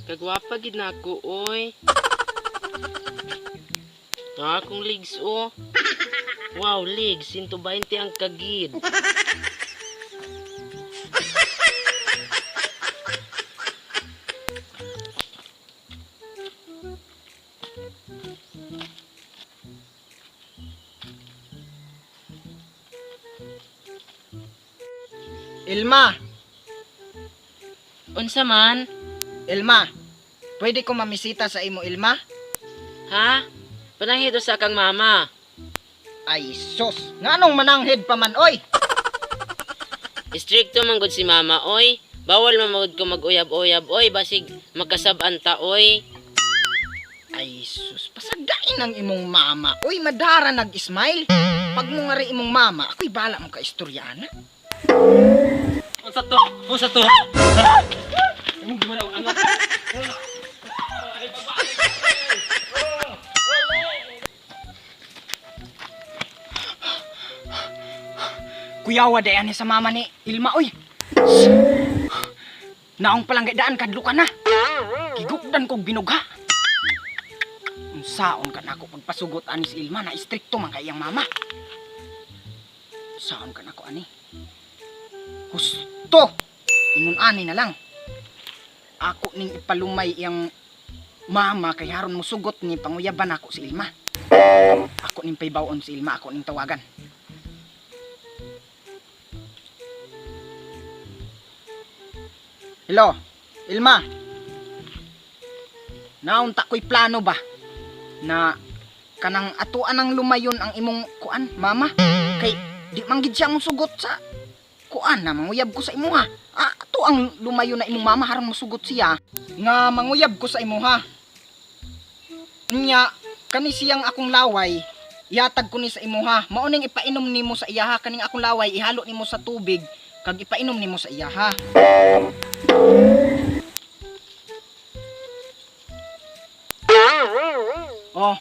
Kagwapa gid na ako, oy. Ah, akong legs, oh. Wow, legs, 120 ang kagid. Ilma, Unsa man? Ilma. Pwede ko mamisita sa imo, Ilma? Ha? Panangito sa kang mama. Ay sus, nganong mananghid pa man oy? Stricto man gud si mama, oy. Bawal man magud ko mag-uyab-uyab, oy. Basig makasab-an ta, oy. Ay sus, pasagdain ang imong mama. Uy, madara nag-smile. Pag mo nga rin imong mama, ako'y bala mo ka istoryana. Unsa to? Unsa to? Imong gimana ang angat? Kuyawa dayan ni sa mama ni Ilma oy. Naong palanggay daan kadlo ka na. Gigukdan kog binugha. Unsaon ka nako pagpasugot ani si Ilma na istrikto man kay iyang mama. Unsaon ka nako ani? Husto. Ingon ani na lang. Ako ning ipalumay iyang mama kay haron musugot ni panguyaban ako si Ilma. Ako ning paybawon si Ilma, ako ning tawagan. Hello, Ilma. Naunta ko'y plano ba na kanang atuan ang lumayon ang imong kuan, mama? Kay di man gid siya musugot sa kuan na manguyab ko sa imuha. Ah, ato ang lumayon na imong mama harang musugot siya nga manguyab ko sa imuha. Nya kani siyang akong laway, ihatag ko ni sa imuha. Mao ning ipainom nimo sa iyaha kaning akong laway, ihalo nimo sa tubig kag ipainom nimo sa iyaha. Oh,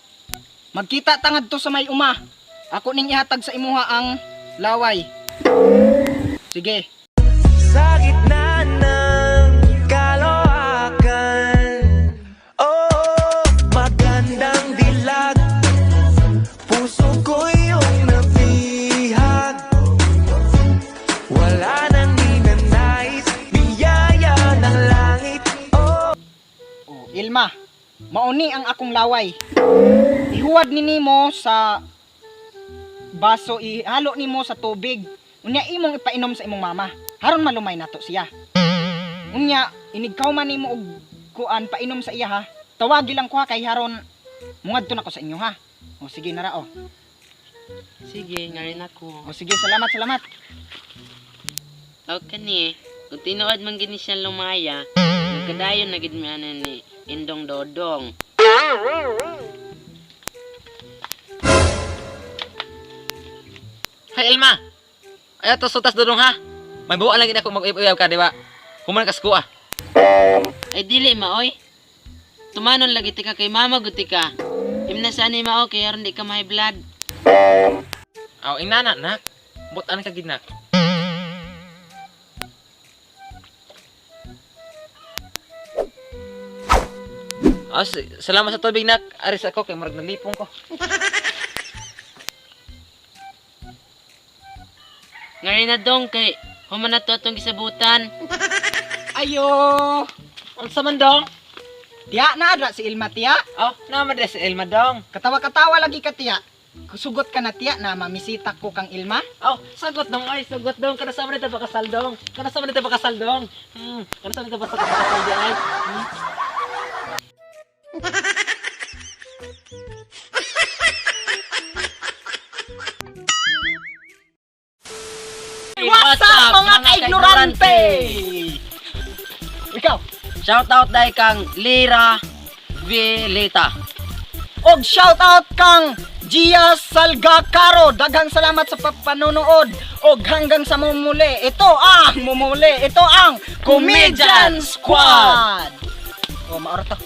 magkita tangad to sa may uma. Ako ning ihatag sa imuha ang laway. Sige. Sa gitna ng kaloakan, oh, magandang dilag. Puso ko iyong nabihag. Wala nang ninanais, biyaya ng langit. Oh. Oh, Ilma, mauni ang akong laway. Ihuwad ni nimo sa baso, ihalo nimo sa tubig. Unya imong ipainom sa imong mama. Haron malumay nato siya. Unya inigkaw man nimo og kuan painom sa iya ha. Tawagi lang ko ha kay haron mungadto na ko sa inyo ha. O sige nara o. Sige, ngayon ako. O sige, salamat, salamat. Tawag ka ni, kung tinuod man gini siya lumaya, nagkadayon na gid mi ana ni Indong Dodong. Hay Elma. Ayaw to sutas dodong ha. May buwan lang gid ako mag-uyab ka di ba? Human ka ah. Ay dili ma oy. Tumanon lagi tika kay mama gud tika. Imna sa ni mao kay aron di ka may blood. Aw inana nak. Butan ka gid nak. Ah, salamat sa tubig nak. Aris ako kay murag nalipong ko. Ngayon na dong kay human na to atong gisabutan. Ayo. Unsa man dong? Tiya na adra si Ilma tiya. Oh, naman si Elma dong. Katawa-katawa lagi ka tiya. Sugot ka na tiya na mamisita ko kang Ilma. Oh, sagot dong ay, sagot dong. Kada sa man ito bakasal dong. Kada sa man ito bakasal dong. Kada sa man ito bakasal di ay. What's up mga kaignorante? Ikaw. Shout out dai kang Lira Vileta. Og shout out kang Gia Salgacaro. Daghang salamat sa panonood. Og hanggang sa mumuli. Ito ang mumuli. Ito ang Comedian Squad. O, maoro to.